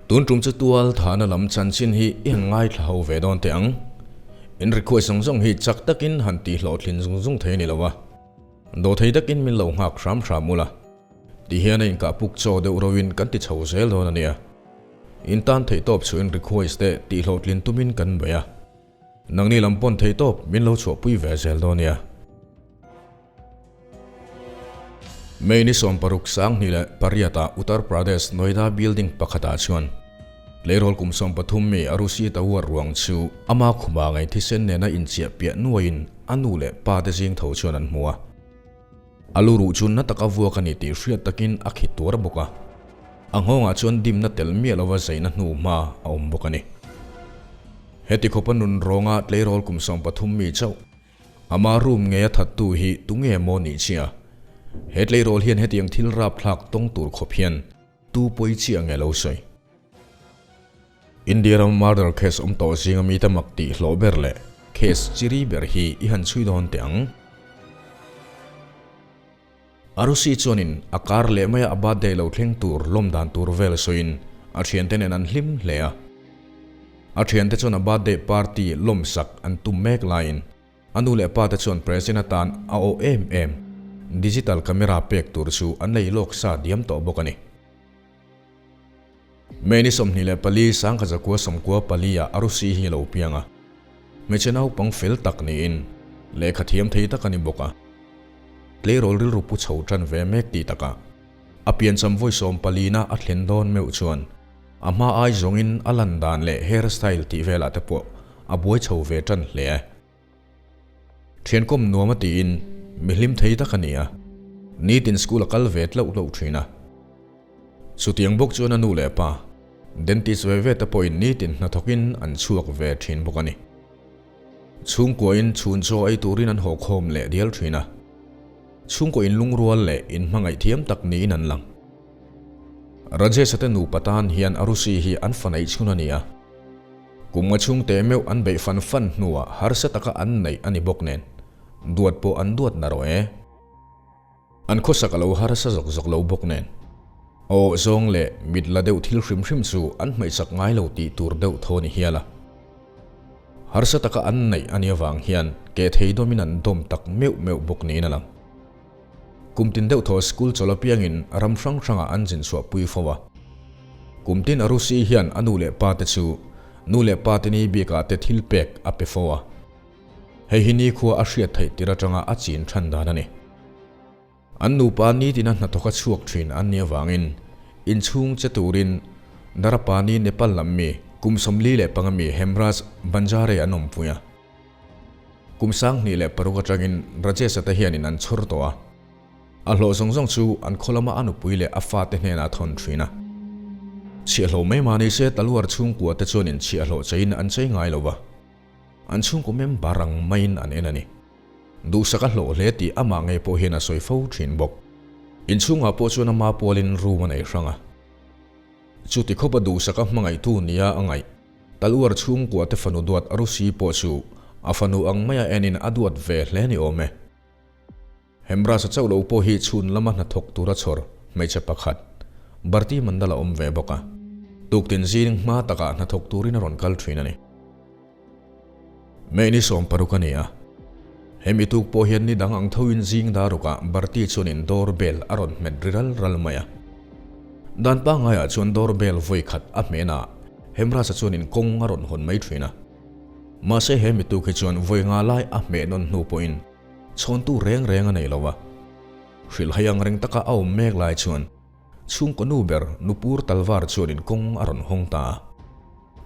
Tun tum chu tual thahna lam chanchin hi i han ngaithla ho ve dawn teh ang. In request zawng zawng hi chak takin han tih hlawhtlin zung zung thei a ni lo a. Dawhthei takin min lo nghak hram hram ula. Ti hian a inkah puk chaw deuh rovin kan ti chho zel dawn a nia. In tan theihtawp chhuin request te tih hlawhtlin tumin kan bei a. Nangni lam pawn theihtawp min lo chhuahpui ve zel dawn nia. May ni 68 ah Uttar Pradesh Noida building pakhatah chuan tleirawl kum 13 mi Arushi Tawar ruang chu ama khuma ngei thisen nena inchiah piah nuaiin a nu leh pa te zing tho chuan an hmu a. A lu ruh chu na taka vuak a ni tih hriat takin a khi tuar bawk a. A nghawngah chuan dimna tel miah lova zaina hnu hma a awm bawk a ni. Heti khawpa nun rawnga tleirawl kum 13 mi chauh Ama room ngei a thattu hi tunge maw nih chiah a? He tleirawl hian hetiang thil rapthlak tawng tur khawp hian tu pawi chiah nge lo sawi? India ram murder case awm tawh zinga mite mak tih hlawh ber leh case chiri ber hi i han chhui dawn teh ang. Arusi chuanin a kar leh maia a birthday lo thleng tur lawm dan tur vel sawiin a thiante nen an hlim hle a. A thiante chuan a birthday party lawmsak an tum mek laiin a nu leh pa te chuan present atan a awh em em digital camera pek tur chu an lei lawk sa diam tawh bawk a ni. May ni 24 1994 ah Arusi hi a lo piang a. Hmeichhe naupang fel tak niin lehkha thiam thei tak a ni bawk a. Tleirawl rilru pu chho tan ve mek tih takah a piancham vawi 14 na a thlen dawn meuh chuan a hma ai zawngin a lan dan leh hair style tih velah te pawh a buai chho ve tan hle. Thiankawm nuam a tiin mi hlim thei tak a ni a, nitin school a kal ve tlauh tlauh thin a. Chutiang bawk chuan a nu leh pa, dentist ve ve te pawhin nitin hnathawkin an chhuak ve thin bawk a ni. Chhungkuain chhun chaw ei turin an haw khawm leh dial thin a. Chhungkaw inlungrual leh inhmangaih thiam tak niin an lang. Rajesh-a te nupa tan hian Arushi hi an fa neih chhun a ni a. Kum nga chhungte meuh an beih fan fan hnuah harsa taka an neih a ni bawk nen, duat pawh an duat na rawh e. An khawsak a lo harsa zawk zawk lo bawk nen. Aw zawng leh mit la deuh thil hrim hrim chu an hmeihsak ngai lo tih tur deuh thaw ni hial a. Harsa taka an neih a nih avang hian ke thei dawmin an dawm tak meuh meuh bawk niin a lang. Kum tin deuh thaw school chawl apiangin ram hrang hrangah an zin chhuah pui fo a. Kum tin Arusi hian a nu leh pa te chu nu leh pa te ni bikah te thil pek a pe fo a. Hei hi nikhua a hriat theih tir atanga a chin than dan a ni. An nupa nitina hnathawk a chhuak thin an nih avangin inchhung che turin Darapani Nepal lam mi kum 45 mi Hemraj Banjare an awmpui a. Kum 2006 atangin Rajesh-a te hianin an chhawr tawh a. A hlawh zawng zawng chu an khaw lama a nupui leh a fate hnenah a thawn thin a. Chhiahhlawh mai mah ni se Talwar chhungkua te chuanin chhiahhlawh cheiin an chei ngai lo va. An chhungkaw member ang maiin an en a ni. Duhsak a hlawh hle tih amah ngei pawh hian a sawi fo thin bawk. Inchhungah pawh chuan ama pualin room a nei hrang a. Chuti khawpa duhsaka hmangaihtu nia a ngaih. Talwar chhungkua te fanu duat Arushi pawh chu a fanu ang maia enin a duat ve hle ni awm e. Hemrasa chauh lo pawh hi chhun lama hnathawk tura chhawr hmeichhe pakhat Bharti Mandal a awm ve bawk a. Tuktin zing hma takah hnathawk turin a rawn kal thin a ni. May ni 60 a ni a. Hemi tuk pawh hian ni dang ang thoin zing darukah Bharti chuanin door bell a rawn hmet ri ral ral mai a. Dan pangaiah chuan door bell vawi khat a hmenah Hemrasa chuanin kawng a rawn hawn mai thin a. Mahse hemi tuk hi chuan vawi nga lai a hmeh nawn hnu pawhin chhawntu reng reng a nei lo a. Hrilhhai ang reng taka a awm mek lai chuan Chhungkaw nu ber Nupur Talvar chuanin kawng a rawn hawng ta a.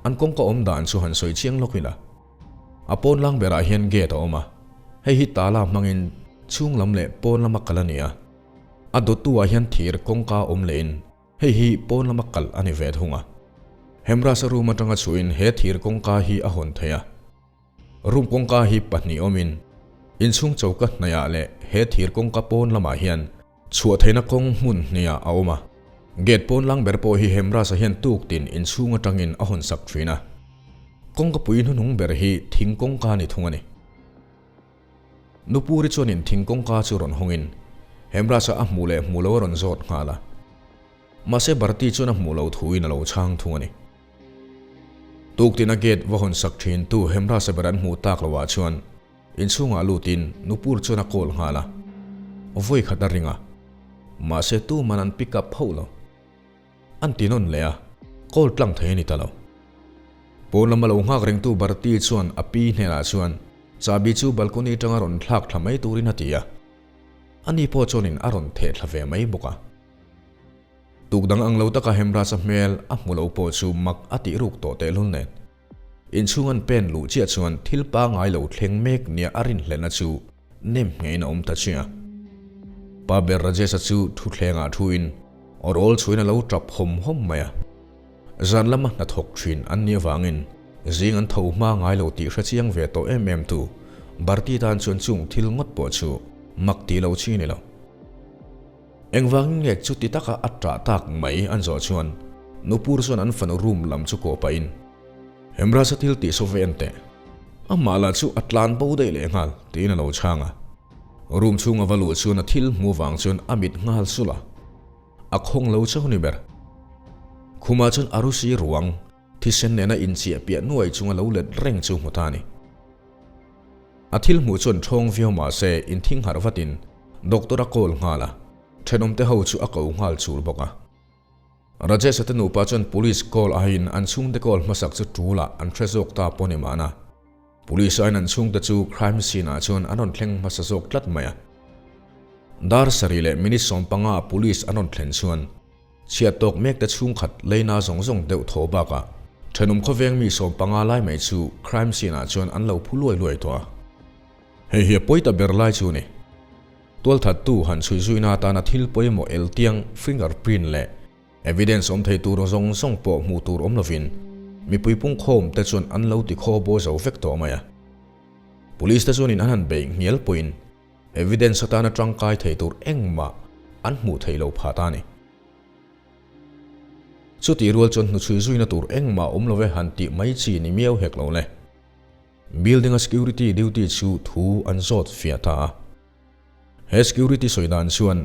An kawngka awm dan chu han sawi chiang lawk ila. A pawn lang berah hian gate a awm a, hei hi tala hmangin chhung lam leh pawn lama kal a ni a. A dawttu ah hian thir kawngka awm lehin hei hi pawn lama kal a ni ve thung a. Hemrasa room atanga chhuahin he thir kawngka hi a hawn thei a. Room kawngka hi pahnih awmin inchhung choka hnaihah leh he thir kawngka pawn lamah hian Chhuah theihna kawng hmun hniah a awm a. Gate pawn lang ber pawh hi Hemrasa hian tuk tin inchhung atangin a hawn sak thin a. Kawngka pui hnuhnung ber hi thing kawngka ni thung a ni. Nupuri chuanin thing kawngka chu rawn hawngin Hemrasa a hmuh leh hmuh lo a rawn zawt nghal a. Mahse Bharti chuan a hmuh loh thuin a lo chhang thung a ni. Tuktina gate va hawn sak thin tu Hemrasa ber an hmuh tak loah chuan inchhungah lutin Nupur chuan a call nghal a. Vawi khat a ring a. Mahse tuman an pick up hauh lo. An ti nawn leh a, call tlang thei a ni ta lo. Pawn lama lo nghak rengtu Bharti chuan a pi hnenah chuan chahbi chu balcony atanga rawn thlak thla mai turin a ti a. Ani pawh chuanin a rawn theh thla ve mai bawk a. Tuk dang ang lo taka Hemraj-a hmel a hmu lo pawh chu mak a tih ruk tawh tehlul nen. Inchhung an pen luh chiah chuan thil pangngai lo thleng mek nia a rinhlelhna chu nem ngeiin a awm ta chiah a. Pa ber Rajesh-a chu thutthlengah thuin aw rawl chhuin a lo tap hawm hawm mai a. Zan lama hnathawk thin an nih avangin zing an tho hma ngai lo tih hre chiang ve tawh em em tu Bharti tan chuan chung thil ngawt pawh chu mak tih lo chi a ni lo. Engvangin nge chuti taka a ṭah tak mai an zawh chuan Nupur chuan an fanu room lam chu kawh pahin Hemraj-a thil tih saw ve en teh. Amah lah chu a tlan bo daih leh nghal tiin a lo chhang a. Room chhunga va luh chuan a thil hmu vang chuan a mit nghal sulh a. A khawng lo chauh ni ber. Khumah chuan Arusi ruang thisen nena inchiah piah nuai chunga lo let reng chu hmu ta a ni. A thil hmuh chuan ṭhawng viau mah se inthing harh vatin doctor a call nghal a, ṭhenawmte ho chu a ko nghal chul bawk a. Rajesh-a te nupa chuan police call aiin an chhungte call hmasak chu ṭulah an hre zawk ta pawh ni mahna. Police aiin an chhungte chu crime scene ah chuan an rawn thleng hmasa zawk tlat mai a. Dar sarih leh minute 15 ah police an rawn thlen chuan Chhiat tawk mek te chhungkhat leina zawng zawng deuh thaw bakah thenawm khawveng mi 15 lai mai chu crime scene ah chuan an lo phu luai luai tawh a. Hei hi a pawi ta ber lai chu ni. Tualthattu han chhui zuina atana thil pawimawh eltiang finger print leh evidence awm thei tur zawng zawng pawh hmuh tur awm lovin mipui pungkhawm te chuan an lo ti khaw baw zo vek tawh mai a. Police te chuanin an han beih ngial pawhin Evidence atana tangkai thei tur engmah an hmuh theih loh phah ta a ni. Chutih rual chuan hnuchhui zuina tur engmah awm lo ve han tih mai chi ni miau hek lo le. Building-a security duty chu thu an zawt fiah ta a. He security sawi dan chuan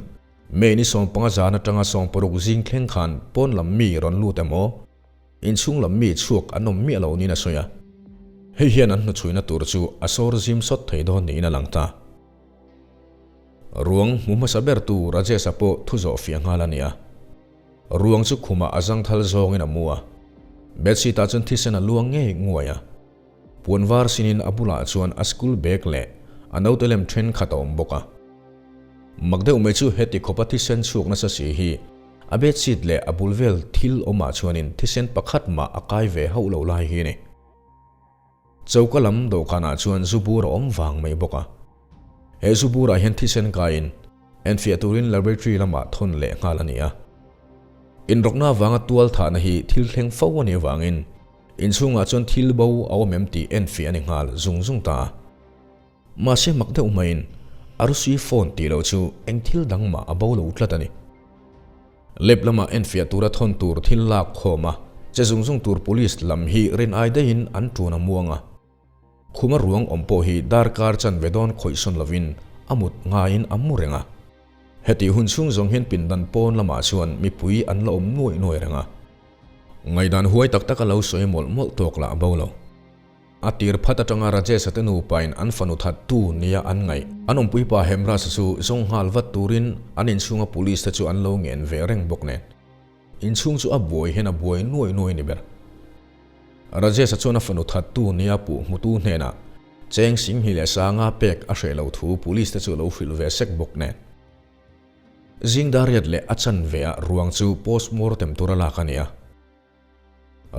May ni 15 zan atanga 60 zing thleng khan pawn lam mi rawn lut emaw, Inchhung lam mi chhuak an awm miah lo niin a sawi a, hei hian an hnuchhuina tur chu a sawr zim sawt thei dawn niin a lang ta. Ruang hmu hmasa bertu Rajesh-a pawh thu zawh fiah nghal a ni a, ruang chu khumah a zangthal zawngin a mu a, bedsheet-ah chuan thisen a luang ngei nguai a, puan var sinin a bulah chuan a school bag leh a naute lem thenkhat a awm bawk a. Mak deuh mai chu heti khawpa thisen chhuak nasa si hi A bedsheet leh a bul vel thil awmah chuanin thisen pakhat mah a kai ve hauh lo lai hi a ni. Choka lam dawhkanah chuan zu bur a awm vang mai bawk a. He zu burah hian thisen kaiin enfiah turin laboratory lamah thawn leh nghal a ni a. Inrawkna avanga tual thahna hi thil thleng fo a nih avangin inchhungah chuan thil bo a awm em tih enfiah a ni nghal zung zung ta a. Mahse mak deuh maiin Arusi phone tih loh chu eng thil dang mah a bo lo tlat a ni. Lab lamah enfiah tura thawn tur thil lak khawm a, che zung zung tur police lam hi rin ai daihin an ṭun a muang a. Khuma ruang awm pawh hi darkar chanve dawn khawih sawn lovin a mut ngaiin a mu reng a. Hetih hun chhung zawng hian pindan pawn lamah chuan mipui an la awm nuaih nuaih reng a. Ngaihdan huai tak tak a lo sawi mawlh mawlh tawk lah a bo lo. A tir phat atanga Rajesh-a te nupain an fanu thattu nia an ngaih. An awmpuipa Hemraj-a chu zawng nghal vat turin an inchhunga police te chu an lo ngen ve reng bawk nen. Inchhung chu a buai hian a buai nuai nuai ni ber. Rajesh-a chuan a fanu thattu nia puh hmutu hnenah cheng Singhi leh Sanga pek a hreh lo thu police te chu a lo hrilh ve sek bawk nen. Zing dariat leh a chanve ah ruang chu postmortem tura lak a ni a.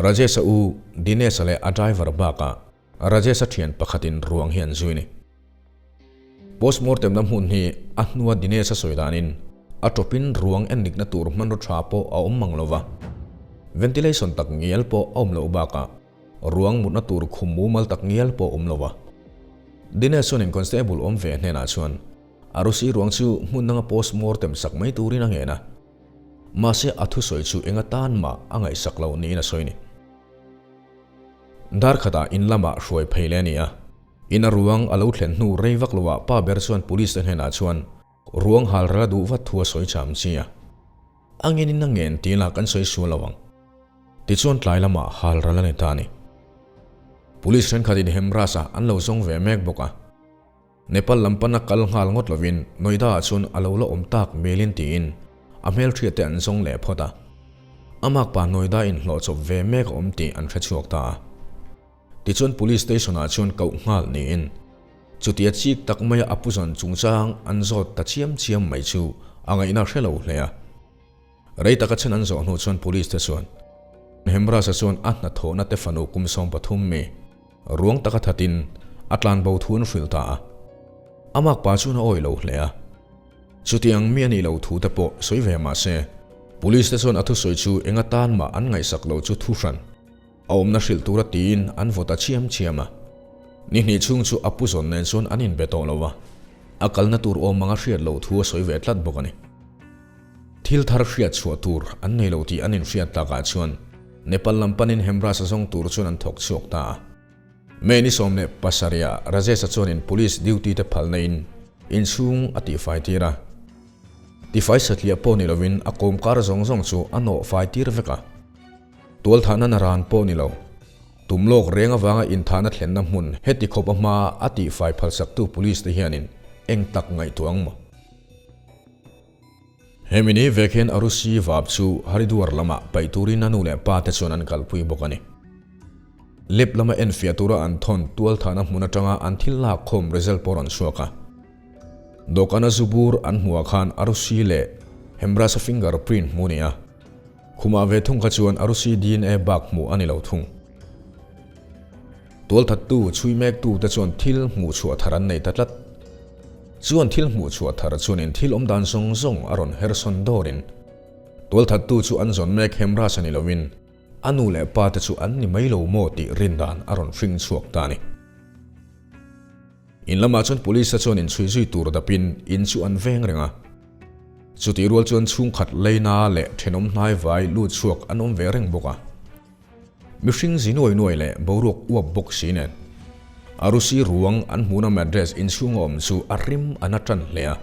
Rajesh-a u Dinesh-a leh a driver bakah Rajesh-a thian pakhatin ruang hi an zui ni. Postmortem-na hmun hi a hnua Dinesh-a sawi danin a tawpin ruang enlikna tur hmanraw tha pawh a awm mang lova, ventilation tak ngial pawh a awm loh bakah ruang mutna tur khum mumal tak ngial pawh a awm lova. Dinesh chuanin constable awm ve hnenah chuan Arusi ruang chu hmun danga postmortem sak mai turin a ngen a. Mahse a thusawi chu enga tan mah a ngaihsak lo niin a sawi ni. Dar khatah in lamah hruai phei leh a ni a. In a ruang a lo thlen hnu rei vak loah pa ber chuan police te hnenah chuan ruang hal rel a duh vat thu a sawi cham chi a. A ngenin a ngen ti ila kan sawi sual lo ang. Tichuan tlai lamah hal ral a ni ta a ni. Police thenkhatin Hemraj-a an lo zawng ve mek bawk a. Nepal lam pana kal nghal ngawt lovin Noida-ah chuan a lo la awm tak melin tiin a hmelhriat te an zawng leh phawt a. A makpa Noida inhlawh chawp ve mek a awm tih an hre chhuak ta a. Tichuan Police Station-ah chuan koh nghal niin chutia chik tak maia a pu zawn chungchang an zawt ta chiam chiam mai chu a ngaihna hre lo hle a. Rei taka chen an zawh hnu chuan Police te chuan Hemraj-a chuan a hnathawhna te fanu kum 13 mi ruang taka thatin a tlanbo thu an hrilh ta a. A makpa chuan a awih lo hle a. Chutiang mi a nih lo thu te pawh sawi ve mah se, Police te chuan a thusawi chu eng atan mah an ngaihsak lo chu thu hran. A awmna hrilh tura tiin an vaw ta chiam chiam a. Ni hnih chhung chu a pu zawn nen chuan an inbe tawh lo a, a kalna tur awm anga hriat loh thu a sawi ve tlat bawk a ni. Thil thar hriat chhuah tur an nei lo tih an inhriat takah chuan Nepal lam panin Hemraj a zawng tur chuan an thawk chhuak ta a. May ni 17 ah Rajesh-a chuanin police duty te phalna in inchhung a tihfai tir a. Tifai satliah pawh ni lovin a kawmkar zawng zawng chu a nawh fai tir vek a. Tualthahna na ran pawh ni lo. Tum lawk reng avanga inthahna thlenna hmun heti khawp a hma a tihfai phalsaktu police te hianin eng tak ngaihtuah ang maw? Hemi ni vek hian Arusi vap chu Haridwar lamah paih turin a nu leh pa te chuan an kalpui bawk a ni. Lep lama enfiah tura an thawn tualthahna hmun atanga an thil lak khawm result pawh rawn chhuak a. Dawhkana zu bur an hmuhah khan Arusi leh Hemraj-a finger print hmuh a ni a. Khumah ve thung kha chuan Arusi DNA bak hmuh a ni lo thung. Tualthattu chhui mektu te chuan thil hmuh chhuah thar an nei ta tlat. Chuan thil hmuh chhuah thar chuanin thil awm dan zawng zawng a rawn her sawn dawrin tualthattu chu an zawn mek Hemraj a ni loin a nu leh pa te chu an ni mai lo maw tih rin dan a rawn hring chhuak ta a ni. In lamah chuan police te chuan inchhui zui tur dapin in chu an veng reng a. Chutih rual chuan chhungkhat leina leh thenawm hnai vai lut chhuak an awm ve reng bawk a. Mihring zi nuai nuai leh boruak uap bawk si nen Arusi ruang an hmuhna mattress inchhung a awm chu a rim a na tan hle a.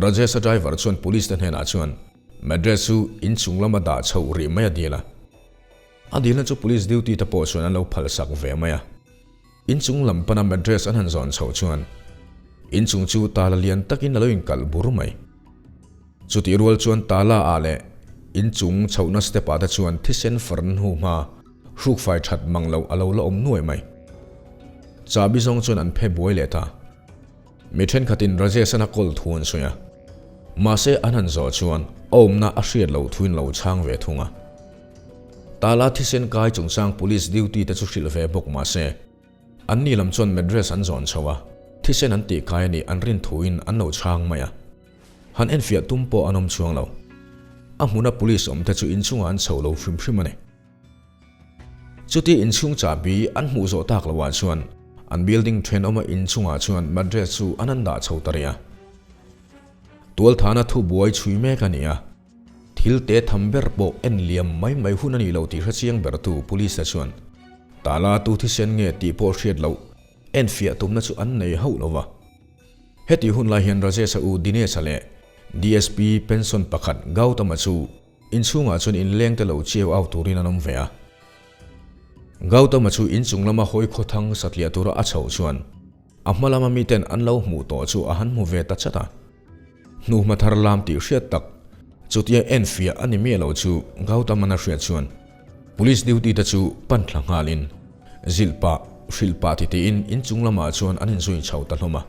Rajesh-a driver chuan police te hnenah chuan mattress chu inchung lama dah chhoh rih mai a dil a. A dilna chu police duty te pawh chuan an lo phalsak ve mai a. Inchung lam pana mattress an han zawn chhoh chuan inchung chu tala lian takin a lo inkalh bur mai. Chutih rual chuan tala ah leh inchung chhohna step ah te chuan thisen farna hnu hma hrukfai that mang loh a lo la awm nuai mai. Chahbi zawng chuan an phe buai leh ta. Mi thenkhatin Rajesh-an a kawl thu an sawi a. Mahse an han zawh chuan a awmna a hriat loh thuin lo chhang ve thung a. Tala thisen kai chungchang police duty te chu hrilh ve bawk mahse Anni lam chuan mattress an zawn chho a, thisen an tih kai a nih an rin thuin an lo chhang mai a. Han enfiah tum pawh an awm chuang lo. A hmuna police awm te chu inchungah an chho lo hrim hrim a ni. Chuti inchhung chahbi an hmuh zawh tak loah chuan an building thenawma inchungah chuan mattress chu an han dah chho ta rih a. Tualthana thu buai chhui mek a ni a. Thil te tham ber pawh en liam mai mai hun a nih loh tih hrechiang bertu Police te chuan tala tu thisen nge tih pawh hriat loh enfiah tumna chu an nei hauh lo va. Heti hun lai hian Rajesh-a u Dinesh-a leh DSP pension pakhat Gautam-a chu inchhungah chuan inleng te lo chiau au turin an awm ve a. Gautam-a chu inchung lama hawi khawthang satliah tura a chhoh chuan a hma lama miten an lo hmuh tawh chu a han hmu ve ta chat a. Hnuhma thar lam tih hriat tak chutia enfiah a ni miah lo chu Gautam-an a hriat chuan Police duty te chu pan thla nghalin zilh pah hrilh pah ti tiin inchung lamah chuan an inzui chho ta hlawm a.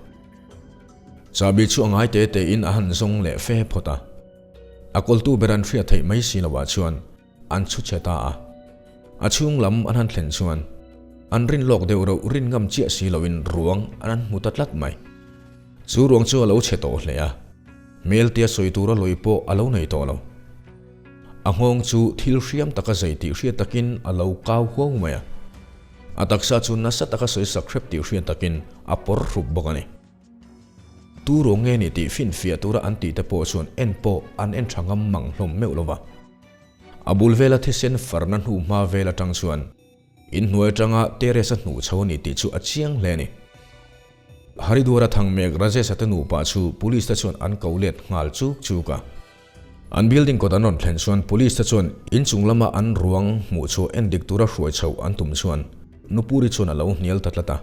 Chahbi chu a ngai te tein a han zawng leh fe phawt a. A kawltu ber an hriat theih mai si loah chuan an chhu che ta a. A chhung lam an han thlen chuan an rin lawk deuh reuh rin ngam chiah si loin ruang an han hmu ta tlat mai. Chu ruang chu a lo chhe tawh hle a, hmel tia sawi tura lawi pawh a lo nei tawh lo. A nghawng chu thil hriam taka zei tih hriat takin a lo kau huau mai a. A taksa chu nasa taka sawi sak hrep tih hriat takin a pawr hrup bawk a ni. Tu ruang nge ni tih finfiah tura an tih te pawh chuan en pawh an en tha ngam mang hlawm meuh lo va. A bul vela thisen farna hnu hma vel atang chuan inhnuai atanga terrace a hnuh chho a ni tih chu a chiang hle a ni. Haridwar-a thang mek Rajesh-a te nupa chu police te chuan an ko let nghal chuk chuk a. An building kawt an rawn thlen chuan police te chuan inchung lama an ruang hmuh chu endik tura hruai chhoh an tum chuan Nupuri chuan a lo hnial ta tlat a.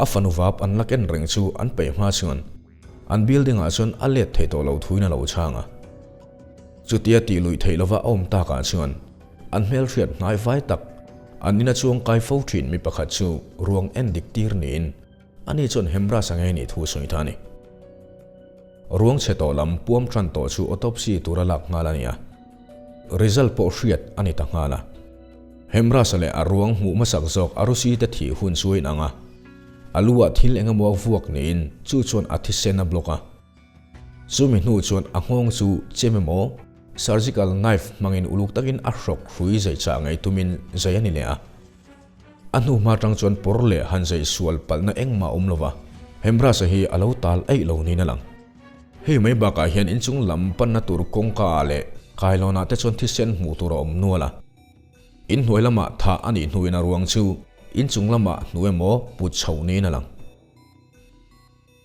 A fanu vap an la ken reng chu an peih hma chuan an building ah chuan a let thei tawh lo thuin a lo chhang a. Chutia tih luih theih lova a awm takah chuan an hmelhriat hnai vai tak an ina chuang kai fo thin mi pakhat chu ruang endik tir niin ani chuan Hemraj a ngei nih thu sawi ta a ni. Ruang chhe tawh lam puam tan tawh chu autopsy tura lak nghal a ni a, result pawh hriat a ni ta nghal a. Hemraj-a leh a ruang hmuh hmasak zawk Arusi te thih hun chu a inang a, a lu ah thil eng emaw a vuak niin chu chuan a thisen a block a. Chumi hnu chuan a nghawng chu chem emaw surgical knife hmangin uluk takin a hrawk hrui zai chah ngei tumin zai a ni leh a. A hnu hma tang chuan pawr leh han zai sual palhna engmah a awm lo va, Hemraj-a hi a lo tal eih lo niin a lang. Hei mai bakah hian inchung lam panna tur kawngka ah leh kailawnah te chuan thisen hmuh tur a awm nual a. Inhnuai lamah thah a nih hnuin a ruang chu inchung lamah hnu emaw put chhoh niin a lang.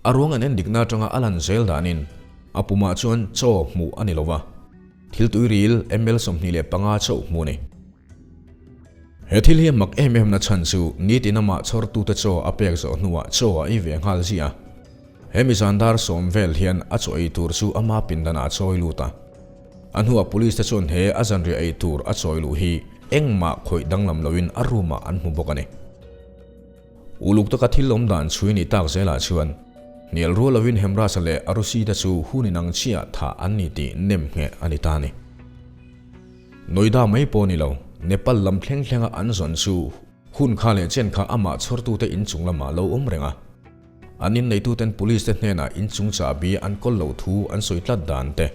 A ruang an en dikna atanga a lan zel danin a pumah chuan chaw hmuh a ni lo va, thil tuiril ml 25 chauh hmuh a ni. He thil hi a mak em em na chhan chu nitin amah chhawrtute chaw a pek zawh hnuah chaw a ei ve nghal ziah a. He mi zan dar sawm vel hian a chaw ei tur chu ama pindanah a chawi lut a. A hnuah police te chuan he a zanriah ei tur a chawi luh hi engmah khawih danglam loin a room ah an hmu bawk a ni. Uluk taka thil awm dan chhui ni tak zelah chuan hnial rual lovin Hemraj-a leh Arusi te chu hun inang chiah thah an ni tih nem ngheh a ni ta a ni. Noida mai pawh ni lo, Nepal lam thleng thlenga an zawn chu hun kha leh chen kha amah chhawrtute inchung lamah lo awm reng a. An inneituten police te hnenah inchung chahbi an kawl loh thu an sawi tlat dan te,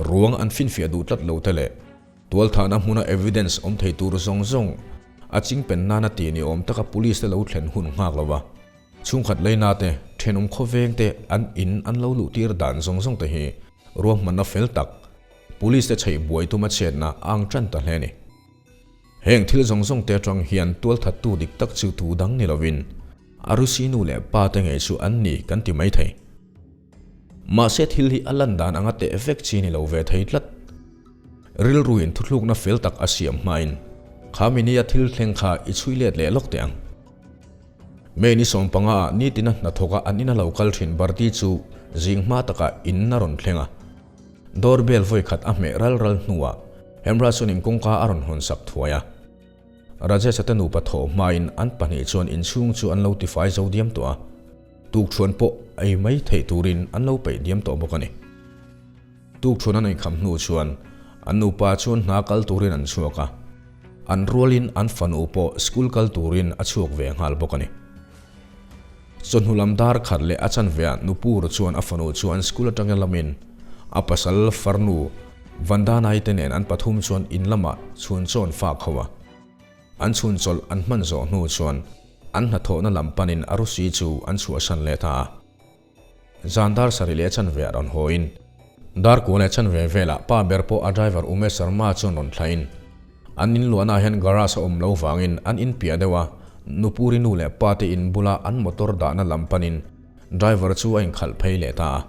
ruang an finfiah duh tlat lo te leh tualthahna hmuna evidence awm thei tur zawng zawng a chingpen nana tih ni awm taka police te lo thlen hun nghak lo va, chhungkhat leina te, thenawm khawveng te an in an lo luh tir dan zawng zawng te hi ruahmanna fel tak police te chheih buai tuma chhiatna a ang tan ta hle a ni. Heng thil zawng zawng te atang hian tualthattu dik tak chu tu dang ni lovin Arusi nu leh pa te ngei chu an ni kan ti mai thei. Mahse thil hi a lan dan anga teh vek chi ni lo ve thei tlat. Rilruin thuthlukna fel tak a siam hmain kha minia thil thleng kha i chhui let leh lawk teh ang. May ni 15 ah nitina hnathawka an ina lo kal thin Barti chu zing hma takah in a rawn thleng a. Door bell vawi khat a hmeh ral ral hnuah Hemraj chuan in kawngka a rawn hawn sak thuai a. Rajesh-a te nupa thawh hmain an pahnih chuan inchhung chu an lo tifai zo diam tawh a, tukṭhuan pawh ei mai theih turin an lo peih diam tawh bawk a ni. Tukṭhuan an inkham hnu chuan an nupa chuan hna kal turin an chhuak a, an rualin an fanu pawh school kal turin a chhuak ve nghal bawk a ni. Chawhnu lam dar khat leh a chanveah Nupur chuan a fanu chu an school atanga lamin a pasal farnu Vandanai te nen an pathum chuan in lamah chhun chawn fak ho a. An chhun chawlh an hman zawh hnu chuan an hnathawhna lam panin Arusi chu an chhuahsan leh ta a. Zan dar sarih leh chanve ah rawn hawiin dar kua leh chanve velah pa ber pawh a driver Umesh Sharma chuan rawn thlain an in luahna ah hian garage a awm lo vangin an in piah deuh a, Nupuri nu leh pa te in bula an motor dahna lam panin driver chu a inkhalh phei leh ta a.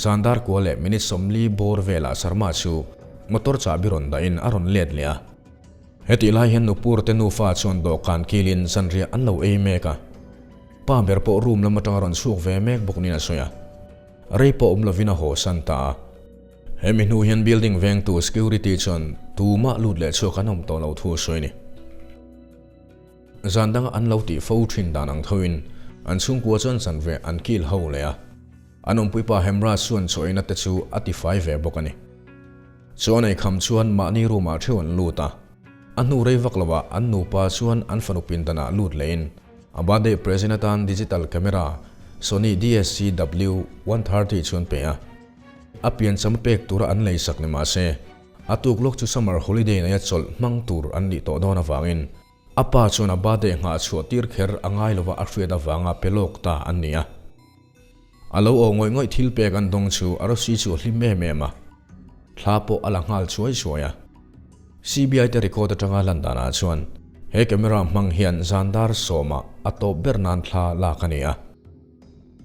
Zan dar kua leh minute 40 bawr velah Sharma chu motor chahbi rawn dahin a rawn let leh a. Hetih lai hian Nupur te nufa chuan dawhkan kilin zanriah an lo ei mek a. Pa ber pawh room lam atanga rawn chhuak ve mek bawk niin a sawi a, rei pawh awm lovin a haw san ta a. Hemi hnu hian building vengtu security chuan tumah lut leh chhuak an awm tawh lo thu a sawi a ni. Zan danga an lo tih fo thin dan ang thoin an chhungkua chuan zanve an kil ho leh a, an awmpuipa Hemraj chuan chaw eina te chu a tifai ve bawk a ni. Chaw an eikham chuan mahni room ah theuh an lut a, a hnu rei vak lovah an nupa chuan an fanu pindanah lut lehin A birthday present atan digital camera Sony DSC W130 chu an pe a. A piancham pek tura an lei sak ni mah se, a tuk lawk chu summer holiday neia chawlh hmang tur an nih tawh dawn avangin a pa chuan a birthday nghah chhuah tir kher a ngai lova a hriat avanga pe lawk ta an ni a. A lo aw ngawih ngawih thil pek an dawng chu Arosi chu a hlim em em a, thla pawh a la nghal chuai chuai a. CBI te record atanga lan danah chuan he camera hmang hian zan dar sawmah a tawp ber nan thla lak a ni a.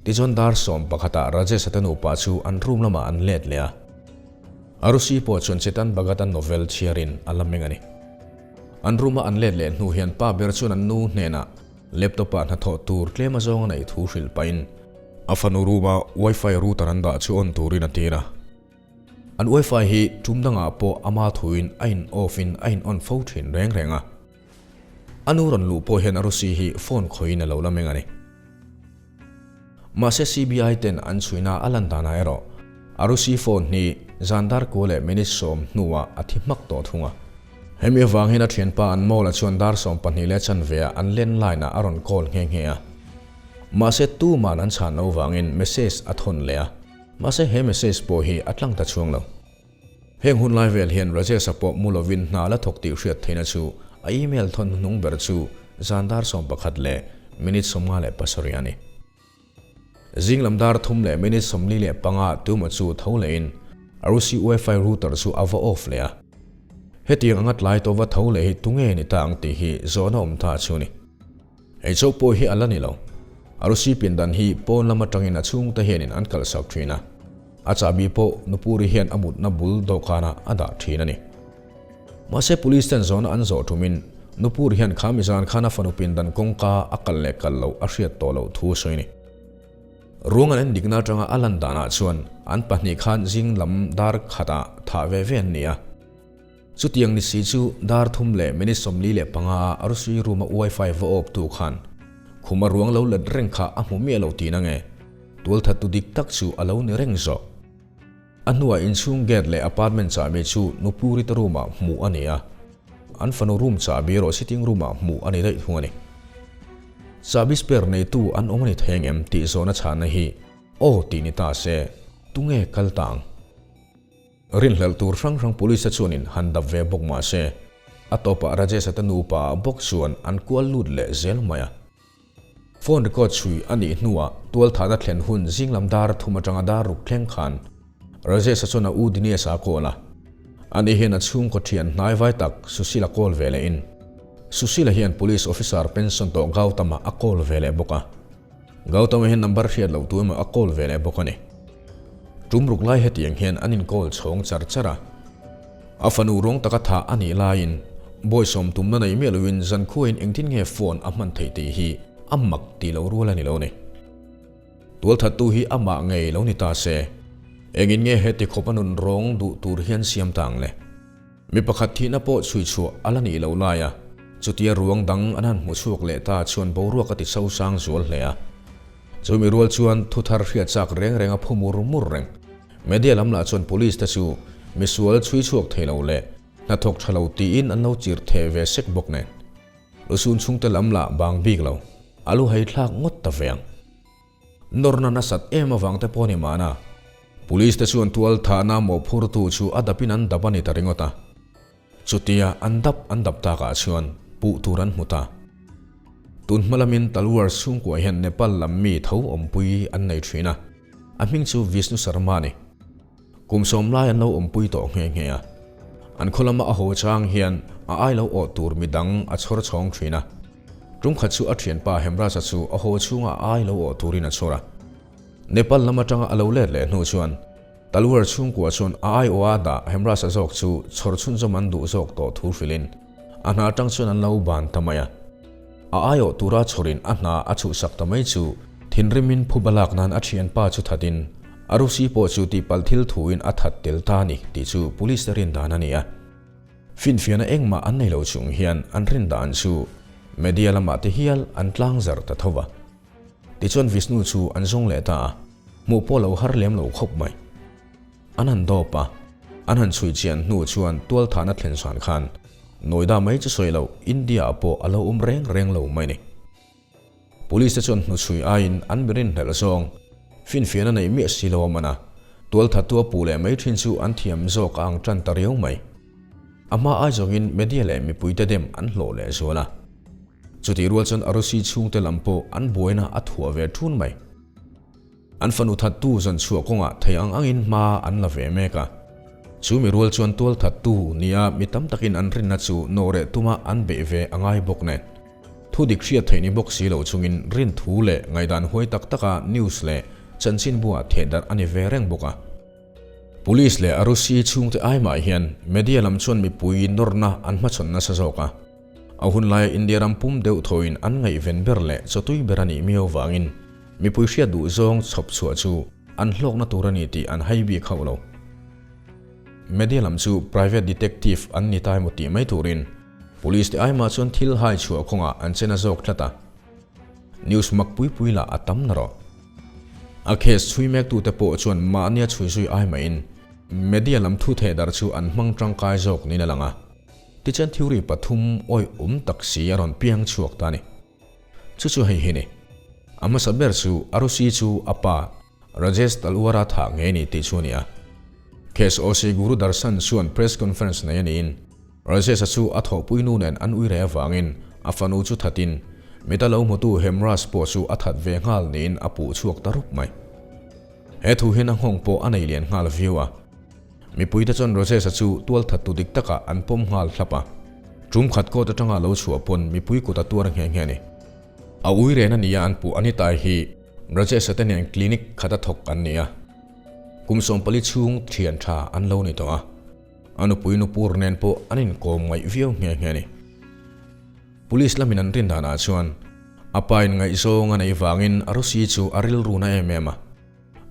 Tichuan dar sawm pakhatah Rajesh-a te nupa chu an room lamah an let leh a. Arushi pawh chuan Chetan Bhagat-a novel chhiarin a la meng a ni. An room-a an let leh hnu hian pa ber chuan an nu hnenah laptop-ah hnathawh tur tlem azawng a neih thu hrilh pahin a fanu room-a wifi router an dah chu on turin a tir a. An wifi hi tum dangah pawh ama thuin a in off in a in on fo thin reng reng a. A nu rawn luh pawh hian Arushi hi phone khawihin a lo la meng a ni. Mahse CBI ten an chhuina a lan danah erawh Arushi phone hi zan dar kua leh minute 10 hnuah a thi hmak tawh thung a. Hemi avang hian a thianpa Anmol-a chuan dar 12 leh chanve ah an landline ah a rawn call nghe nghe a. Mahse tuman an chhan lo vangin message a thawn leh a. Mahse he message pawh hi a tlang ta chhuang lo. Heng hun lai vel hian Rajesh-a pawh mu lovin hna la thawk tih hriat theihna chu a email thawn hnuhnung ber chu zan dar 11 leh minute 57 a ni. Zing lam dar 3 leh minute 45 tuemaw chu tho lehin Arusi Wi-Fi router chu a va off leh a. Hetiang anga tlai tawh va tho leh hi tunge ni ta ang tih hi zawhna awm ta chu a ni. Hei chauh pawh hi a la ni lo. Arusi pindan hi pawn lam atangin a chhungte hianin an kalhsak thin a. A chahbi pawh Nupuri hian a mutna bul dawhkanah a dah thin a ni. Mahse police ten zawhna an zawh thumin Nupuri hian kha mizan khan a fanu pindan kawngka a kal leh kal loh a hriat tawh loh thu a sawi a ni. Ruang an endikna atanga a lan danah chuan an pahnih khan zing lam dar khatah thah ve ve an ni a. Chutiang ni si chu dar 3 leh minute 45 ah Arusui room a wifi va awp tu khan khum a ruang lo let reng kha a hmu miah lo tih na nge tualthat tu dik tak chu a lo ni reng zawk. A hnuah inchhung gate leh apartment chahbi chu Nupuri te room ah hmuh a ni a, an fanu room chahbi erawh sitting room ah hmuh a ni daih thung a ni. Chahbi spare neitu an awm a ni thei ang em tih zawhna chhanna hi aw tih ni ta se tunge kal ta ang? Rinhlelh tur hrang hrang police te chuanin han dap ve bawk mah se, a tawpah Rajesh-a te nupa ah bawk chuan an kual lut leh zel mai a. Phone record chhui a nih hnuah tualthahna thlen hun zing lam dar 3 atanga dar 6 thleng khan Rajesh-a chuan a u Dinesh-a a call a. Ani hian a chhungkaw thian hnai vai tak Sushil-a call ve lehin Sushil-a hian police officer pension tawh Gautam-a a call ve leh bawk a. Gautama hian number hriat loh tu emaw a call ve leh bawk a ni. Tum ruk lai hetiang hian an in call chhawng char char a. A fanu rawng taka thah a nih laiin bawisawm tumna nei miah loin zankhuain engtin nge phone a hman theih tih hi a mak tih loh rual a ni lo ni. Tualthattu hi amah ngei lo ni ta se, engin nge heti khawp a nun rawng duh tur hian siam ta ang le? Mi pakhat thihna pawh chhui chhuah a la nih loh lai a, chutia ruang dang an han hmu chhuak leh ta chuan boruak a ti so sang zual hle a. Chumi rual chuan thu thar hriat chak reng reng a phu mur mur reng. Media lam lah chuan police te chu misual chhui chhuak thei lo leh hnathawk tha lo tiin an lo chirh theh ve sek bawk nen. Lusun chhungte lam lah bang bik lo, a lu hai thlak ngawt ta ve ang. Nawrna nasat em avang te pawh ni mahna, Police te chuan tual thahna mawhphurtu chu a dapin an dap a ni ta ringawt a. Chutia an dap an dap takah chuan puh tur an hmu ta. Tun hma lamin Talwar chhungkua hian Nepal lam mi tho awmpui an nei thin a, a hming chu Vishnu Sharma a ni. Kum 10 lai an lo awmpui tawh nghe nghe a. An khaw lama a haw chang hian a ai lo awh tur midang a chhawr chhawng thin a. Tum khat chu a thianpa Hemraja chu a haw chhunga a ai lo awh turin a chhawr a. Nepal lam atanga a lo let leh hnu chuan Talwar chhungkua chuan a ai awh a dah Hemraja zawk chu chhawr chhunzawm an duh zawk tawh thu hrilhin a hna atang chuan an lo ban ta mai a. A ai awh tura chhawrin a hna a chhuhsak ta mai chu thinrimin phuba lak nan a thianpa chu thatin Arushi pawh chu tihpalh thil thuin a that tel ta a ni tih chu police te rin dan a ni a. Finfiahna engmah an nei lo chung hian an rin dan chu media lamah te hial an tlang zar ta tho va. Tichuan Vishnu chu an zawng leh ta a, hmuh pawh lo har lem lo khawp mai. An han dawp a, an han chhui chian hnu chuan tualthahna thlen san khan Noida mai chu sawi loh India ah pawh a lo awm reng reng lo mai ni. Police te chuan hnuchhui aiin an mi rinhlelh zawng finfiahna neih miah si lo a man a, tualthattu a puh leh mai thin chu an thiam zawk a ang tan ta riau mai. A hma ai zawngin media leh mipuite dem an hlawh leh zual a. Chutih rual chuan Arushi chhungte lam pawh an buaina a thuah ve thun mai. An fanu thattu zawn chhuah kawngah thei ang angin hma an la ve mek a. Chu mi rual chuan tual thattu nia mi tam takin an rinna chu nawhreh tuma an beih ve a ngai bawk nen. Thu dik hriat theih ni bawk si lo chungin rin thu leh ngaihdan huai tak taka news leh chanchinbuah thehdarh a ni ve reng bawk a. Police leh Arusi chhungte ai mah hian media lam chuan mipui nawrna an hmachhawn nasa zawk a. A hun laia India ram pum deuh thawin an ngaihven ber leh chawtui ber a nih miau vangin mipui hriat duh zawng chhawp chhuah chu an hlawkna tur a ni tih an hai bik hauh lo. Media lam chu private detective an ni ta emaw tih mai turin Police te ai mah chuan thil hai chhuah kawngah an che na zawk tlat a. News mak pui pui lah a tam na rawh. A case chhui mek tute pawh chuan mahnia chhui zui ai mahin media lam thu theh darh chu an hmang tangkai zawk niin a lang a. Tichuan theory pathum awih awm tak si a rawn piang chhuak ta a ni. Chu chu hei hi ni. A hmasa ber chu Arusi chu a pa Rajesh Talwar-a thah ngei ni tih chu a ni a. Case OC Guru Darshan chuan press conference nei a niin Rajesh-a chu a thawhpui nu nen an ui reh avangin a fanu chu thatin mita lo hmutu Hemraj pawh chu a that ve nghal niin a puh chhuak ta rup mai. He thu hian a nghawng pawh a nei lian nghal viau a. Mipuite chuan Rajesh-a chu tual thattu dik takah an pawm nghal thlap a. Tum khat court atanga lo chhuah pawn mipui kut a tuar nghe nghe a ni. A ui ren a nia an puh Anita hi Rajesh-a te nen clinic khata thawk an ni a. Kum 14 chhung thian tha an lo ni tawh a. A nupui nupur nen pawh an inkawm ngaih viau nghe nghe a ni. Police lamin an rin danah chuan a pa in ngaihzawng a neih vangin Arusi chu a rilru na em em a.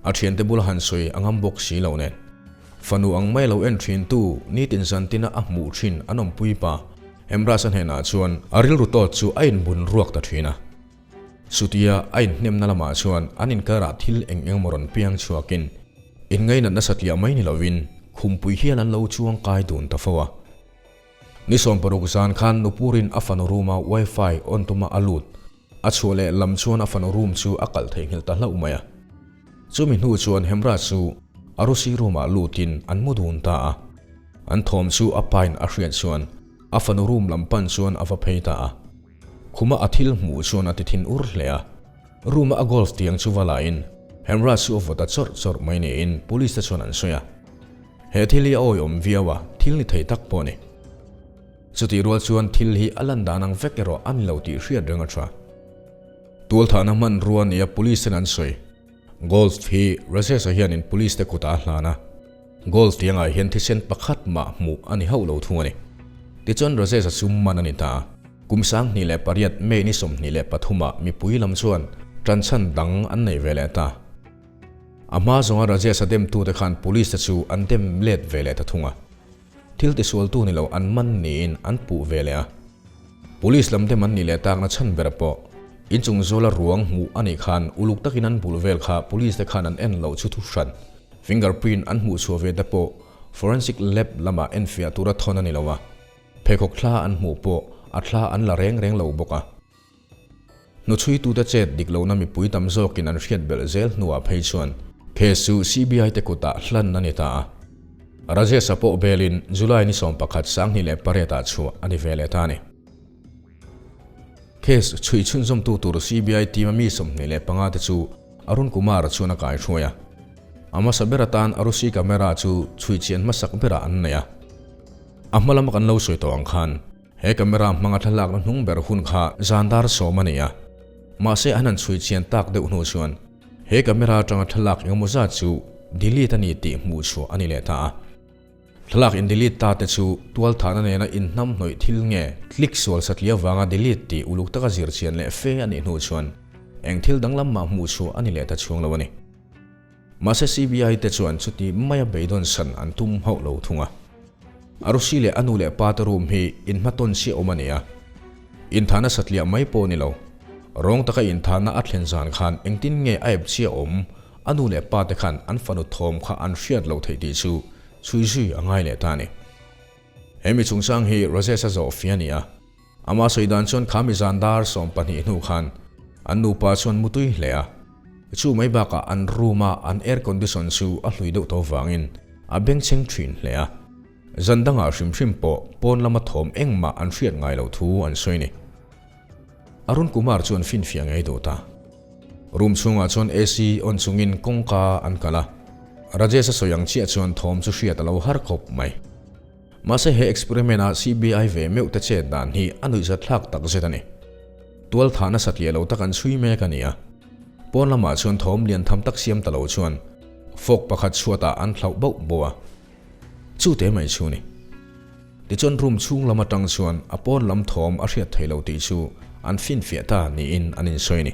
A thiante bula han sawi a ngam bawk si lo nen. Fanu ang mai lo en thin tu nitin zantina a hmuh thin an awmpui pa Hemraj-a hnenah chuan a rilru tawt chu a inbun ruak ta thin a. Chutia a inhnemna lamah chuan an inkarah thil eng eng emaw rawn piang chhuakin inngainat nasa tliah mai ni lovin khumpui hial an lo chuang kai dun ta fo a. Ni 60 zan khan Nupurin a fanu room-a wifi on tuma a lut a chhuah leh lam chuan a fanu room chu a kalh theihnghilh ta hlauh mai a. Chumi hnu chuan Hemraj chu Arusi room-ah lutin an mu dun ta a. An thawm chu a pain a hriat chuan a fanu room lam pan chuan a va phei ta a. Khuma a thil hmuh chuan a ti thin ur hle a. Room-a a golf tiang chu va lain Hemraj chu a vaw ta chawrh chawrh mai niin police te chuan an sawi a. He thil hi a awihawm viau a, thil ni thei tak pawh a ni. Chutih rual chuan thil hi a lan dan ang vek erawh a ni lo tih hriat reng a tha. Tualthahna hmanrua nia police ten an sawi. Golf hi Rajesh-a hianin police te kutah a hlan a. Golf tiangah hian thisen pakhat mah hmuh a ni hauh lo thung a ni. Tichuan Rajesh-a chu man a ni ta a. Kum 2008 May ni 23 ah mipui lam chuan tanchhan dang an nei ve leh ta. A hma zawnga Rajesh-a demtute khan police te chu an dem let ve leh ta thung a. Thil tisualtu ni lo an man niin an puh ve leh a. Police lam dem an nih leh takna chhan ber pawh inchung zawla ruang hmuh a nih khan uluk takin an bul vel kha police te khan an en loh chu thu hran. Fingerprint an hmuh chhuah ve te pawh forensic lab lamah enfiah tura thawn a ni lo a. Pheikhawk thla an hmuh pawh a thla an la reng reng lo bawk a. Hnuchhuitute chet dik lohna mipui tam zawkin an hriat belh zel hnuah phei chuan case chu CBI te kutah hlan a ni ta a. Rajesh-a pawh belin July ni 11 2008 ah chhuah a ni ve leh ta a ni. Case chhui chhunzawmtu tur CBI team a mi 25 te chu Arun Kumar chuan a kaihruai a. A hmasa ber atan Arusi camera chu chhui chian hmasak berah an nei a. A hma lama kan lo sawi tawh ang khan He camera hmanga thlalakna hnung ber hun kha zan dar sawm a ni a, mahse an han chhui chian tak deuh hnu chuan he camera atanga thlalak engemaw zat chu delete a ni tih hmuh chhuah a ni leh ta a. Thlalak in delete ta te chu tualthahna nena inhnam hnawih thil nge click sual satliah avanga delete tih uluk taka zir chian leh fe a nih hnu chuan eng thil danglam mah hmuh chhuah a ni leh ta chhuang lo a ni. Mahse CBI te chuan chuti maia beidawn san an tum hauh lo thung a. Arusi leh a nu leh pa te room hi inhmatawn chiah awm a ni a. Inthahna satliah mai pawh ni lo. Rawng taka inthahna a thlen zan khan engtin nge a ep chiah awm a nu leh pa te khan an fanu thawm kha an hriat lo theih tih chu chhui zui a ngai leh ta a ni. He mi chungchang hi Rajesh-a zawh fia a ni a. Amah sawi dan chuan kha mi zan dar 12 hnu khan an nupa chuan mutui hle a. Chu mai bakah an room a an air condition chu a hlui deuh tawh vangin a bengchheng thin hle a. Zan dangah hrim hrim pawh pawn lama thawm engmah an hriat ngai loh thu an sawi ni. Arun Kumar chuan finfiah ngei duh ta. Room chhungah chuan AC on chungin kawngka an kalh a. Rajesh a sawi ang chiah chuan thawm chu hriat a lo har khawp mai. Mahse he experiment a CBI ve meuh te chet dan hi a nuihzat thlak tak zet a ni. Tual thah nasa tliah lo tak an chhui mek a ni a. Pawn lamah chuan thawm lian tham tak siam ta lo chuan. Fork pakhat chhuatah an thlauh bauh bauh a. Chu te mai chu ni. Tichuan room chhung lam atang chuan a pawn lam thawm a hriat thei lo tih chu an finfiah ta niin an insawi a ni.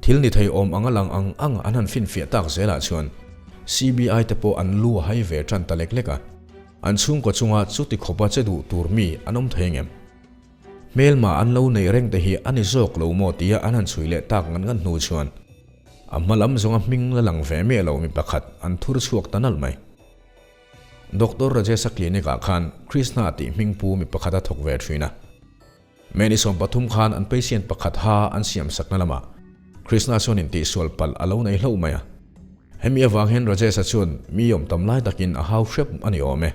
Thil ni thei awm anga lang ang ang an han finfiah tak zelah chuan CBI te pawh an lu a hai ve tan ta lek lek a. An chhungkaw chunga chuti khawpa che duh tur mi an awm thei ngem? Hmelma an lo nei reng te hi a ni zawk lo maw tia an han chhui leh tak ngan ngan hnu chuan a hma lam zawnga hming la lang ve miah lo mi pakhat an thur chhuak ta nalh mai. Doctor Rajesh-a clinic ah khan Krishna tih hming pu mi pakhat a thawk ve thin a. May ni 13 khan an patient pakhat ha an siam sakna lamah Krishna chuan intihsual palh a lo nei hlauh mai a. Hemi avang hian Rajesh-a chuan mi awm tam lai takin a hau hrep a ni awm e.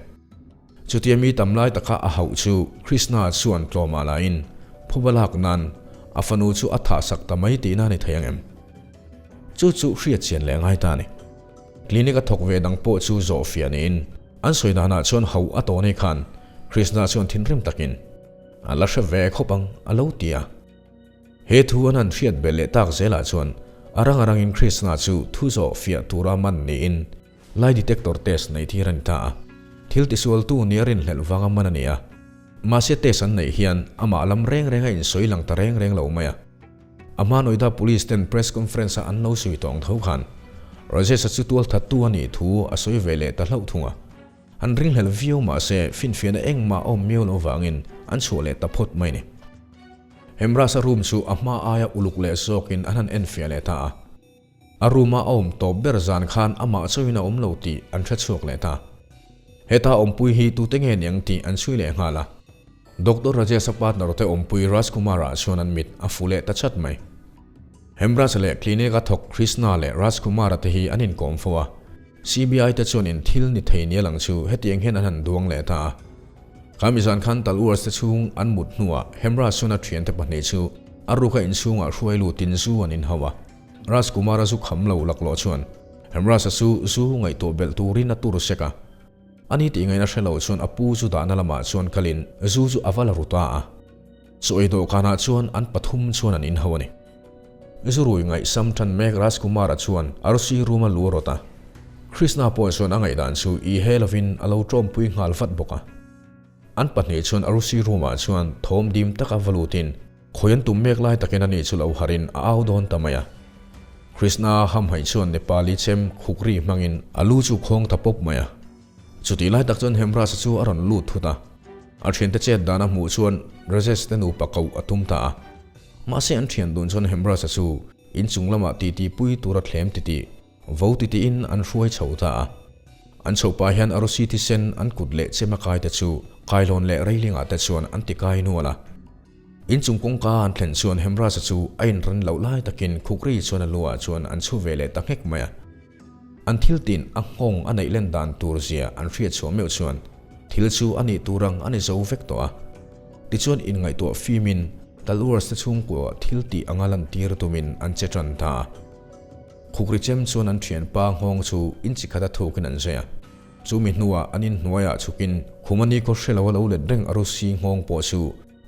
Chutia mi tam lai taka a hauh chu Krishna chuan tlawmah lahin phuba lak nan a fanu chu a thahsak ta mai tihna a ni thei ang em? Chu chu hriat chian leh ngai ta a ni. Clinic a thawk ve dang pawh chu zawh fiah niin an sawi danah chuan hauh a tawh nei khan Krishna chuan thinrim takin a la hre ve khawp ang a lo ti a. He thu an han hriat belh leh tak zelah chuan a rang a rangin Krishna chu thu zawh fiah tura man niin Lie detector test nei thir a ni ta a, thil tisualtu nia rinhlelh vanga man a ni a. Mahse test an neih hian amah lam reng reng a insawi lang ta reng reng lo mai a. A hma Noida Police ten press conference a an lo sawi tawng tho khan Rajesh-a chu tualthattu a nih thu a sawi ve leh ta hlauh thung a. An ringhlelh viau mahse finfiahna engmah a awm miau lo vangin an chhuah leh ta phawt mai a ni. Hemraj-a room chu a hma aia uluk leh zawkin an han enfiah leh ta a. A room-a a awm tawp ber zan khan amah chauhin a awm lo tih an hre chhuak leh ta. Heta awmpui hi tute nge niang tih an chhui leh nghal a. Doctor Rajesh-a partner te awmpui Rajkumar-ah chuan an mit a fu leh ta chat mai. Hemraj leh clinic-a thawk Krishna leh Rajkumar-a te hi an inkawm fo a. CBI te chuan in thil ni thei nia lang chu hetiang hian an han duang leh ta a. Kha mi zan khan Talwars te chhung an mut hnuah Hemraj chuan a thiante pahnih chu a ruka inchhungah hruai lutin zu an inhau a. Rajkumar-a zu kham lo laklawh chuan Hemraj-a chu zu ngaihtuah belh turin a tur sek a. Ani tih ngaihna hre lo chuan a pu zu dahna lamah chuan kalin zu chu a va la ru ta a. Chaw ei dawhkanah chuan an pathum chuan an inhau a ni. Zu rui ngaihsam tan mek Rajkumar-a chuan arsi room a lu a rawt a. Krishna pawh chuan a ngaihdan chu i he lovin a lo tawmpui nghal vat bawk a. An pahnih chuan arsi room-ah chuan thawm dim taka va lutin Khawi an tum mek lai takin ani chu lo harin a au dawn ta mai a. Krishna hamhaih chuan Nepali chem khukri hmangin a lu chu khawng ta pawp mai a. Chutih lai tak chuan Hemraj-a chu a rawn lut thut a. A thiante chet dan a hmuh chuan Rajesh te nupa koh a tum ta a. Mahse an thian dun chuan Hemraj-a chu inchung lamah titi pui tura thlem titih Vo ti tiin an hruai chho ta a. An chho pah hian arsi thisen an kut leh chem a kai te chu kailawn leh railing ah te chuan an ti kai nual a. Inchung kawngka an thlen chuan Hemraj-a chu a inran loh lai takin Khukri chuan a lu ah chuan an chhu ve leh ta nghek mai a. An thil tin a nghawng a neih len dan tur zia an hriat chhuah meuh chuan thil chu a nih tur ang a ni zo vek tawh a. Tichuan inngaihtuah fimin Talwars te chhungkua thil tih anga lantir tumin an che tan ta a. Khukri chem chuan an thianpa nghawng chu in chi khat a thukin an zai a. Chu mi hnuah an in hnuaiah chhukin khum a ni khaw hre lo a lo let reng Arusi nghawng pawh chu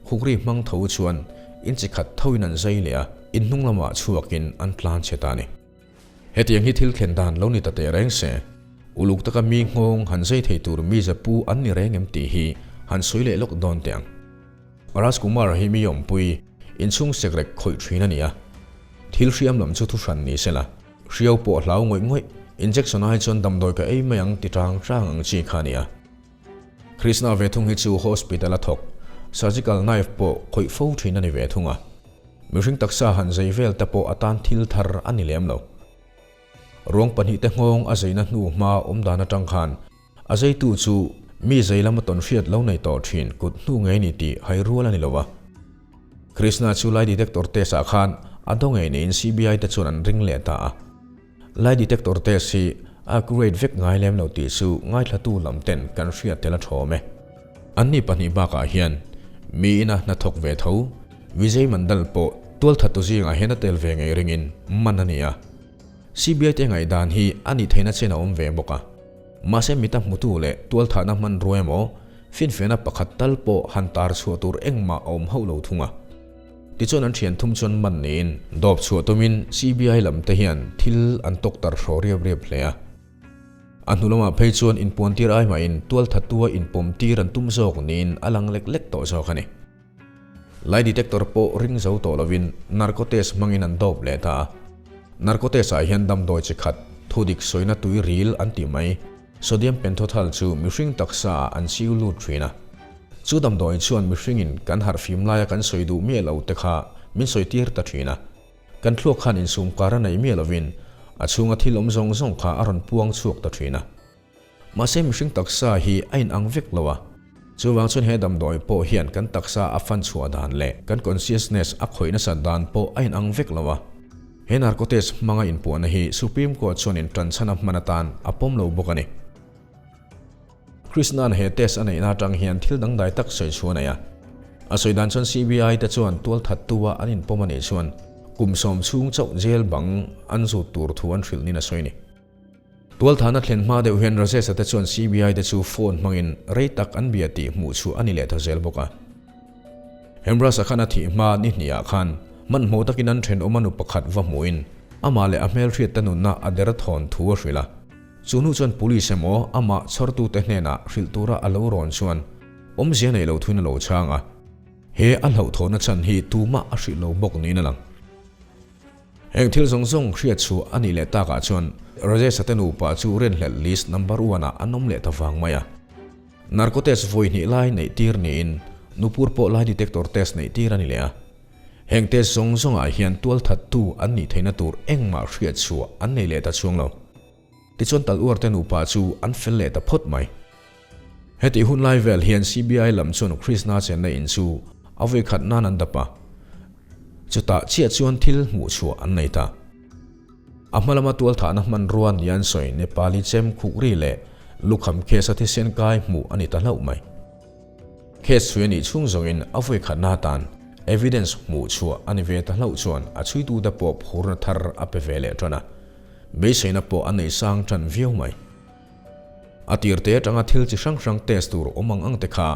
Khukri hmang tho chuan in chi khat thoin an zai leh a, in hnung lamah chhuakin an tlan chhe ta a ni. Hetiang hi thil thlen dan lo ni ta teh reng se, uluk taka mi nghawng han zai thei tur mi zapu an ni reng em tih hi han sawi leh lawk dawn teh ang. Rajkumar hi mi awmpui inchhung sekrek khawih thin a ni a. Thil hriam lam chu thuhran ni sela, hriau pawh hlau ngawih ngawih, injection ai chuan damdawi ka ei mai ang ti tang tang ang chi kha a ni a. Krishna ve thung hi chu hospital a thawk, surgical knife pawh khawih fo thin a ni ve thung a. Mihring taksa han zei vel te pawh a tan thil thar a ni lem lo. Ruang pahnihte nghawng a zeina hnu hma awm dan atang khan A zeitu chu mi zei lama tawn hriat lo nei tawh thin kut hnu ngei ni tih hai rual a ni lo a. Krishna chu lie detector test ah khan a daw ngei niin CBI te chuan an ring leh ta a. Lie detector test hi a accurate vek ngai lem lo tih chu ngaithlatu lam ten kan hriat tel a thawm e. Anni pahnih bakah hian mi ina hnathawk ve tho Vijay Mandal pawh tualthattu zingah hian a tel ve ngei ringin man a ni a. CBI te ngaihdan hi a nih theihna chen a awm ve bawk a. Mahse mita hmutu leh tualthahna hmanrua emaw, finfiahna pakhat tal pawh han tar chhuah tur engmah a awm hauh lo thung a. Tichuan an thian thum chuan man niin dawp chhuah tumin CBI lam te hian thil an tawk tar hraw riap riap hle a. A hnu lamah phei chuan inpuantir ai mahin tualthattua inpawmtir an tum zawk niin a lang lek lek tawh zawk a ni. Lie detector pawh ring zo tawh lovin narco test hmangin an dawp leh ta a. Narco test ah hian damdawi chi khat, thudik sawina tui ril an tih mai, sodium pentothal chu mihring taksa ah an chiu lut thin a. Chu damdawi chuan mihringin kan harhfim laia kan sawi duh miah lo te kha min sawi tir ta thin a. Kan thluak khan insum kar a nei miah lovin a chhunga thil awm zawng zawng kha a rawn puang chhuak ta thin a. Mahse mihring taksa hi a inang vek lo a, chuvang chuan he damdawi pawh hian kan taksa a fan chhuah dan leh kan consciousness a khawih nasat dan pawh a inang vek lo a. He narcotics hmanga inpuahna hi Supreme Court chuan in tanchhan a hman atan a pawm lo bawk a ni. Krishnan he test a neihna atang hian thil dangdai tak sawi chhuah a nei a. A sawi dan chuan CBI te chuan tualthattu a an inpawm a nih chuan kum sawm chhung chauh jail bang an zut tur thu an hrilh nin a sawi a ni. Tualthana thlen hma deuh hian Rajesh-a te chuan CBI te chu phone hmangin rei tak an bia tih hmuh chhuah a ni leh ta zel bawk a. Hemraj-a khan a thih hma ni hniah khan hmanhmawh takin an thenawm a nu pakhat va hmuhin amah leh a hmelhriatte nunna a der thawn thu a hrilh a. Chu hnu chuan police emaw amah chhawrtute hnenah hrilh tura a lo rawn chuan awmzia neih lo thuin a lo chhang a. He a hlauhthawhna chhan hi tumah a hrilh lo bawk niin a lang. Heng thil zawng zawng hriat chhuah a nih leh takah chuan Rajesh-a te nupa chu rinhlelh list number one ah an awm leh ta vang mai a. Narco test vawi hnih lai neih tir niin nupur pawh lie detector test neih tir a ni leh a. Heng test zawng zawngah hian tualthattu an nih theihna tur engmah hriat chhuah an nei leh ta chhuang lo. Tichuan Talwar te nupa chu an fel leh ta phawt mai. Hetih hun lai vel hian CBI lam chuan Krishna chenna in chu a vawi khat nan an dap a. Chutah chiah chuan thil hmuh chhuah an nei ta. A hma lama tualthahna hmanrua ni an sawi Nepali chem khuk ri leh lukham case a thisen kai hmuh a ni ta hlauh mai. Case chhui a nih chhung zawngin a vawi khatna atan evidence hmuh chhuah a ni ve ta hlauh chuan a chhuitute pawh phurna thar a pe ve leh tan a. Beiseina pawh a nei sang tan viau mai. A tir te atanga thil chi hrang hrang test tur awm ang ang te kha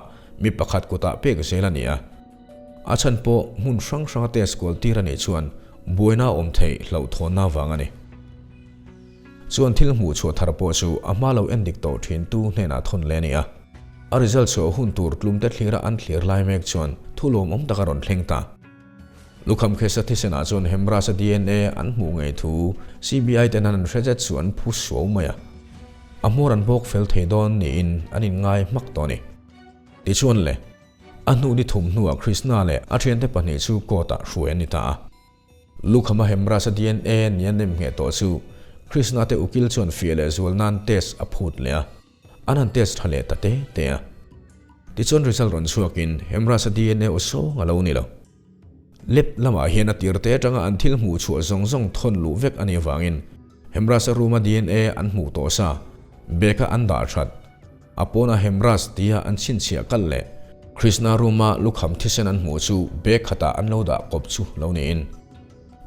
mi pakhat kutah pek zel a ni a. A chhan pawh hmun hrang hranga test kual tir a nih chuan buaina a awm theih hlauhthawnna vang a ni. Chuan thil hmuh chhuah thar pawh chu a hma lo endik tawh thin tu hnenah thawn leh a ni a. A result chhuah hun tur tlum te thlira an thlir lai mek chuan thu lawmawm tak a rawn thleng ta. Lukham Khesa thisenah chuan Hemraj-a dna an hmuh ngei thu CBI ten an hre zet chu an phu suau mai a. A hmawr an bawk fel thei dawn niin an inngai hmak tawh a ni. Tichuan le, a hnu ni thum hnuah Krishna leh a thiante pahnih chu court-ah hruai an ni ta a. Lukhama Hemraj-a dna ni a nem ngheh tawh chu Krishna te ukil chuan fiah leh zual nan test a phut leh a. An han test tha leh ta te te a. Tichuan result rawn chhuakin Hemraj-a dna aw sawng a lo ni lo. Lab lamah hian a tir te atanga an thil hmuh chhuah zawng zawng thawn luh vek a nih avangin Hemraj-a room-a dna an hmuh tawh sa, bag-a an dah that, a pawna Hemraj tia an chhinchhiah kalh leh Krishna room-a lukham thisen an hmuh chu bag khatah an lo dah kawp chu lo niin.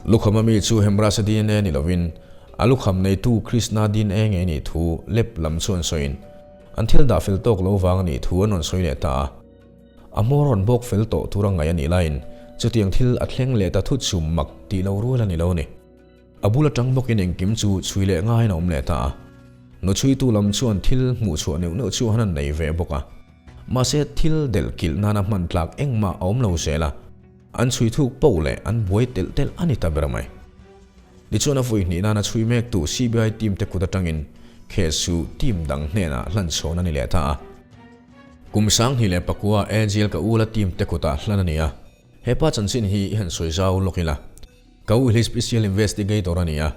Lukham a mi chu Hemraj-a dna ni lovin a lukham neitu Krishna dna ngei nih thu lab lam chu an sawiin an thil dah fel tawk lo vang a nih thu an rawn sawi leh ta a. A hmawr rawn bawk fel tawh tur a ngaih a nih laiin chutiang thil a thleng leh ta thut chum mak tih lo rual a ni lo a ni. A bul atang bawkin engkim chu chhui leh ngaiin a awm leh ta a. Nu chhuitu lam chuan thil hmuh chhuah neuh neuh chu han an nei ve bawk a. Mahse thil delh kilh nana hman tlak engmah a awm lo zel a. An chhui thuk poh leh an buai telh telh a ni ta ber mai. Tichuan a vawi hnih nana chhui mektu CBI team te kut atangin case chu team dang hnenah hlan chhawn a ni leh ta a. Kum 2009 AGL ka ula team te kutah hlan a ni a. He pa chanchin hi i han sawi zau lawk ila. Ka u hi special investigator a ni a.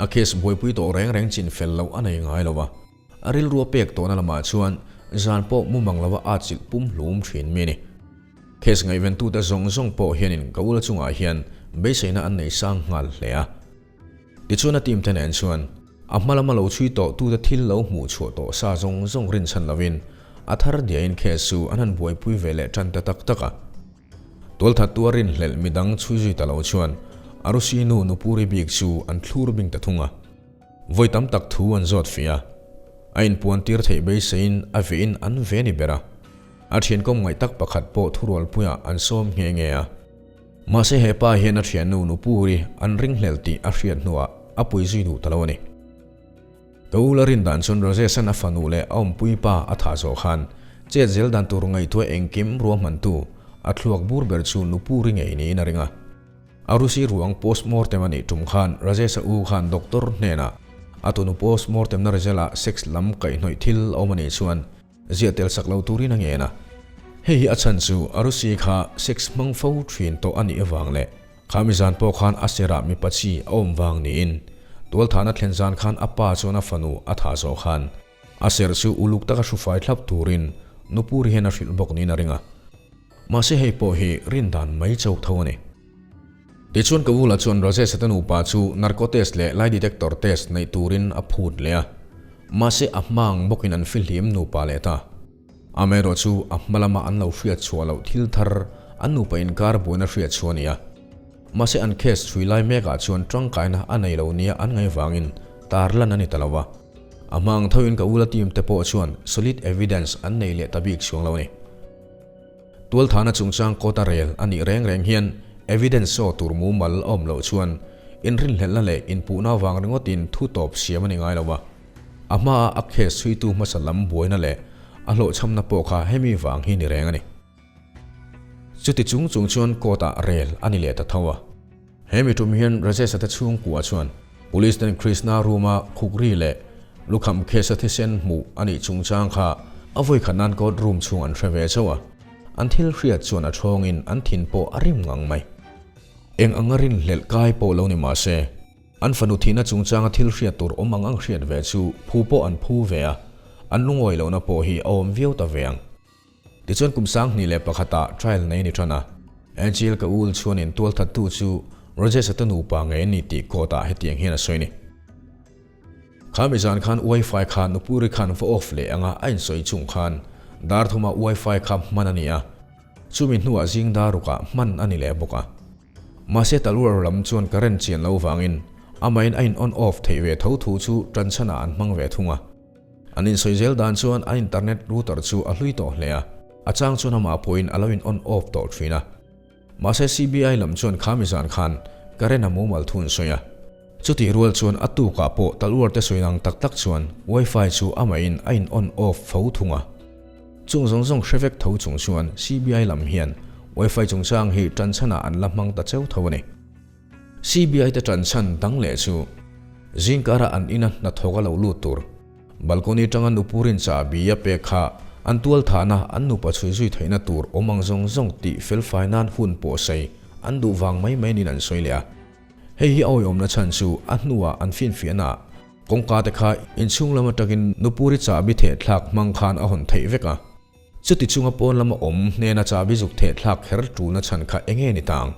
A case buaipui tawh reng reng chin fel loh a nei ngai lo a. A rilru a pek tawhna lamah chuan zan pawh mumang lova a chilh pum hlum thin mi a ni. Case ngaihventute zawng zawng pawh hianin ka ula chungah hian beiseina an nei sang nghal hle a. Tichuan a team te nen chuan a hma lama lo chhui tawh tute thil lo hmuh chhuah tawh sa zawng zawng rinchhan lovin a thar diain case chu an han buaipui ve leh tan ta tak tak a. Tualthattu a rinhlelh midang chhui zui ta lo chuan Arushi nu Nupuri bik chu an thlur bing ta thung a. Vawi tam tak thu an zawt fih a, a inpuan tir theih beiseiin a vehin an ve ni ber a. A thian kawm ngaih tak pakhat pawh thurualpuiah an sawm nghe nghe a. Mahse he pa hian a thiannu Nupuri an ringhlel tih a hriat hnuah a pui zui duh ta lo a ni. Ka u la rin dan chuan Rajesh-a'n a fanu leh a awmpui pa a thah zawh khan chet zel dan tur ngaihtuah engkim ruahmantu a thluak bur ber chu Nupuri ngei niin a ring a. Arusi ruang post-mortem a nih tum khan Rajesh-a u khan doctor hnenah a tunu post-mortem-na result-ah sex lam kaihhnawih thil a awm a nih chuan ziah tel sak lo turin a ngen a. Hei hi a chhan chu Arusi kha sex hmang fo thin tawh a nih avang leh kha mi zan pawh khan a serah mipa chi a awm vang niin tualthahna thlen zan khan a pa chuan a fanu a thah zawh khan a serh chu uluk taka hrufai thlap turin Nupuri hian a hrilh bawk niin a ring a. Mahse hei pawh hi rin dan mai chauh tho a ni. Tichuan ka ula chuan Rajesh-a te nupa chu narco test leh lie detector test neih turin a phut leh a. Mahse a hma ang bawkin an fihlim nupa leh ta. Amaherawh chu a hma lama an lo hriat chhuah loh thil thar an nupa inkar buaina hriat chhuah a ni a. Mahse an case chhui lai mekah chuan tangkaina a nei lo nia an ngaih vangin tarlan a ni ta lo a. A hma ang thoin ka ula team te pawh chuan solid evidence an nei leh ta bik chuang lo a ni. Tualthahna chungchang kawta rel a nih reng reng hian evidence saw tur mumal a awm loh chuan inrinhlelhna leh inpuhna avang ringawtin thu tawp siam a ni ngai lo a. A hmaa a case chhuitu hmasa lam buaina leh a hlawhchhamna pawh kha hemi vang hi ni reng a ni. Chuti chung chung chuan court ah rel a ni leh ta tho a. He mi tum hian Rajesh-a te chhungkua chuan Police ten Krishna room-a khukri leh lukham case-a thisen hmuh a nih chungchang kha a vawikhat nan court room chhung an hre ve chauh a, an thil hriat chuan a thawngin an thin pawh a rim ngang mai. Eng anga rinhlelh kai pawh lo ni mah se, an fanu thihna chungchanga thil hriat tur awm ang ang hriat ve chu phu pawh an phu ve a, an lungawi lohna pawh hi a awm viau ta ve ang. Tichuan kum 2001ah trial nei a ni tan a, Angel ka ul chuanin tualthattu chu Rajesh-a te nupa ngei a ni tih court-ah hetiang hian a sawi a ni. Kha mi zan khan Wi-Fi kha Nupuri khan va off leh anga a insawi chung khan dar thuma Wi-Fi kha hman a ni a, chumi hnuah zing dar rukah hman a ni leh bawk a. Mahse Talwar lam chuan current chian lo vangin amahin a in on off theih ve tho thu chu tanchhanah an hmang ve thung a. An insawi zel dan chuan a internet router chu a hlui tawh hle a, a chang chuan amah pawhin a lo in on off tawh thin a. Mahse CBI lam chuan kha mi zan khan current a mumal thu an sawi a. Chutih rual chuan a tukah pawh Talwar te sawi ang tak tak chuan wifi chu amahin a in on off fo thung a. Chung zawng zawng hre vek tho chung chuan CBI lam hian wifi chungchang hi tanchhanah an la hmang ta cheu tho a ni. CBI te tanchhan dang leh chu zingkara an ina hnathawk a lo lut tur balcony tanga nupurin chahbi a pek kha an tualthahna an nupa chhui zui theihna tur awm ang zawng zawng tih felfai nan hun pawh sei an duh vang mai mai niin an sawi leh a. Hei hi a awihawmna chhan chu a hnuah an finfiahna ah kawngka te kha inchhung lam atangin nupuri chahbi thehthlak hmang khan a hawn theih vek a. Chuti chunga pawn lama awm hnena chahbi zuk thehthlak kher tulna chhan kha enge ni ta ang?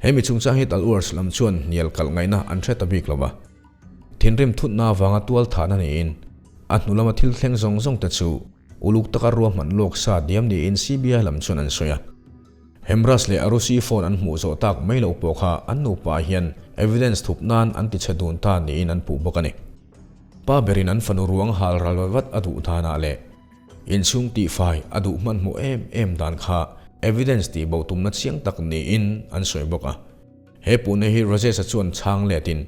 He mi chungchang hi Talwars lam chuan hnial kalh ngaihna an hre ta bik lo va. Thinrim thutna avanga tual thahna niin a hnu lama thil thleng zawng zawng te chu uluk taka ruahman lawk sa diam niin CBI lam chuan an sawi a. Hemraj leh Arushi phone an hmuh zawh tak mai loh pawh kha an nupa hian evidence thup nan an tichhe dun ta niin an puh bawk a ni. Pa berin an fanu ruang hal ral vat a duh danah leh Inchhung tihfai a duh hmanhmawh em em dan kha evidence tih bo tumna chiang tak niin an sawi bawk a. He puhna hi Rajesh-a chuan chhang letin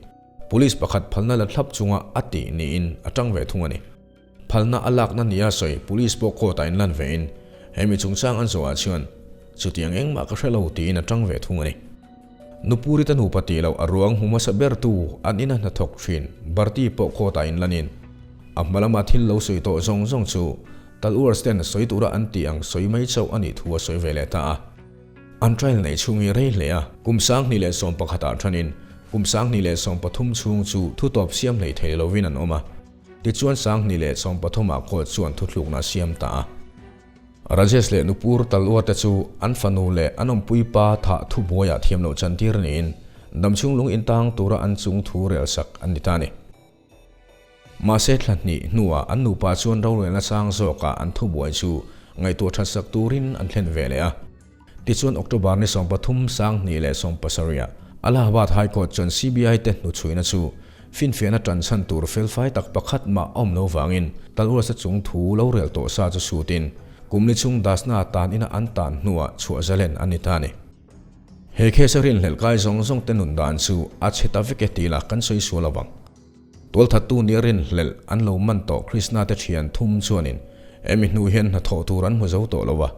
police pakhat phalna la thlap chunga a tih niin a tang ve thung a ni. Phalna a lakna nia sawi police pawh court-ah inlan vein hemi chungchang an zawhah chuan chutiang engmah ka hre lo tiin a tang ve thung a ni. Nupuri te nupa tih loh a ruang hmu hmasa bertu an ina hnathawk thin Bharti pawh court-ah inlanin a hma lama thil lo sawi tawh zawng zawng chu Talwars ten sawi tura an tih ang sawi mai chauh a nih thu a sawi ve leh ta a. An trial neih chhung hi rei hle a, kum 2011 ah thanin kum 2013 chhung chu thutawp siam hlei thei lovin an awm a, tichuan 2013 ah court chuan thuthlukna a siam ta a. Rajesh leh Nupur Talwar te chu an fanu leh an awmpui pa thah thubuaiah thiam loh chantir niin damchhung lung intang tura an chung thu rel sak an ni ta a ni. Mahse thla hnih hnuah an nupa chuan rorelna sang zawkah an thubuai chu ngaihtuah that sak turin an thlen ve leh a. Tichuan October ni 13 2017ah Allahabad High Court chuan CBI te hnuchhuina chu finfiahna tanchhan tur felfai tak pakhat mah a awm lo vangin Talwars-a chung thu lo rel tawh sa chu sutin kum li chung Dasna tan ina an tan hnuah chhuah zalen an ni ta a ni. He case a rinhlelh kai zawng zawng te nun dan chu a chhe ta vek e tih lah kan sawi sual avang. Tualthattu nia rinhlelh an lo man tawh Krishna te thian thum chuanin hemi hnu hian hnathawh tur an hmu zo tawh lo a.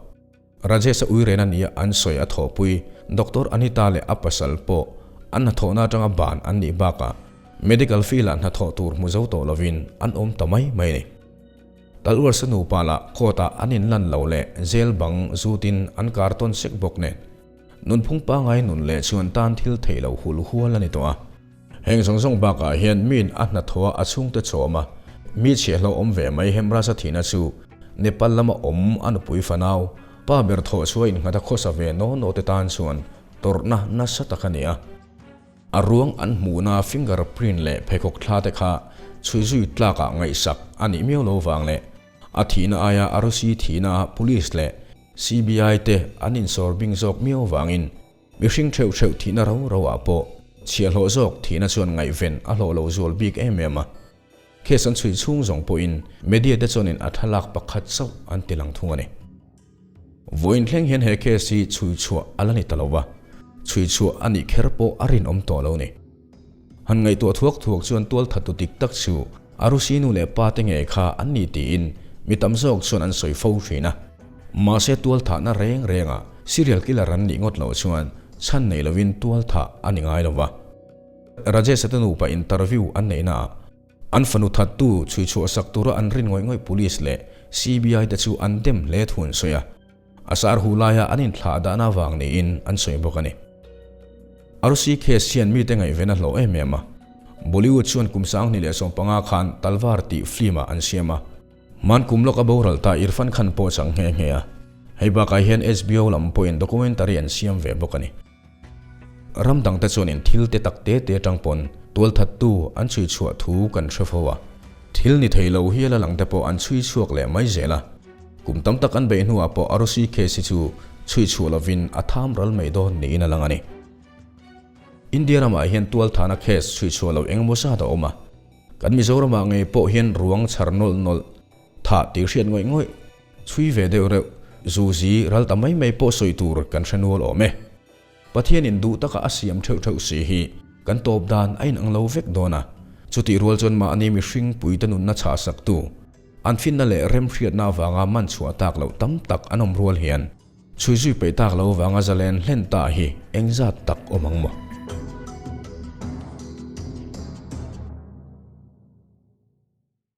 Rajesh-a uiren a nia an sawi a thawhpui Doctor Anita leh a pasal pawh an hnathawhna atanga ban an nih bakah medical field-ah hnathawh tur hmu zo tawh lovin an awm ta mai mai a ni. Talwarsa nupa lah court-ah an inlan lo leh jail bang zutin an kar tawn sek bawk nen nunphung pangai nun leh chuan tan thil theih loh hul hual a ni tawh a. Heng zawng zawng bakah hian miin a hnathawh a chhungte chawm a, mi chhiahhlawh awm ve mai Hemraj-a thihna chu Nepal lama awm a nupui fanau, pa ber thawh chhuah innghat a khawsa ve naw naw te tan chuan tawrhna nasa tak a ni a. A ruang an hmuhna finger print leh pheikhawk thla te kha chhui zui tlakah ngaihsak a nih miau lo vang leh a thihna aia Arusi thihna ah Police leh CBI te an insawr bing zawk miau vangin Mihring theuh theuh thihna ro ro ah pawh chhiahhlawh zawk thihna chuan ngaihven a hlawh lo zual bik em em a. Case an chhui chhung zawng pawhin media te chuanin a thlalak pakhat chauh an ti lang thung a ni. Vawiin thleng hian he case hi chhui chhuah a la ni ta lo va, chhui chhuah a nih kher pawh a rinawm tawh lo ni. Han ngaihtuah thuak thuak chuan tualthattu dik tak chu Arusi nu leh pa te nge kha an ni tiin mi tam zawk chuan an sawi fo thin a. Mahse tualthahna reng rengah serial killer an nih ngawt loh chuan chhan nei lovin tualthah a ni ngai lo va. Rajesh-a te nupa interview an neihnaah an fanu thattu chhuichhuah sak tura an rin ngawih ngawih police leh CBI te chu an dem hle thu an sawi a. A sar hu laia an inthlah dahna avang niin an sawi bawk a ni. Arusi case hian mite ngaihven a hlawh em em a. Bollywood chuan kum 2015 khan Talvar tih film-ah an siam a. Hman kum lawk a boral ta Irfan Khan pawh chang nghe nghe a. Hei bakah hian HBO lam pawhin documentary an siam ve bawk a ni. Ram dangte chuanin thil te tak te te atang pawn tualthattu an chhui chhuah thu kan hre fo a. Thil ni thei lo hial a lang te pawh an chhui chhuak leh mai zel a. Kum tam tak an beih hnuah pawh Arusi case hi chu chhui chhuah lovin a tham ral mai dawn niin a lang a ni. India ramah hian tualthahna case chhui chhuah loh engemaw zat a awm a. Kan Mizoramah ngei pawh hian ruang chhar nawlh nawlh thah tih hriat ngawih ngawih Chhui ve deuh reuh, zuzi ral ta mai mai pawh sawi tur kan hre nual awm e. Pathianin duh taka a siam theuh theuh si hi kan tawp dan a inang lo vek dawn a, chutih rual chuan mahni mihring puite nunna chhahsaktu, an finna leh remhriatna avanga man chhuah tak loh tam tak an awm rual hian chhui zui peih tak lo vanga zalen hlen ta hi engzat tak awm ang maw?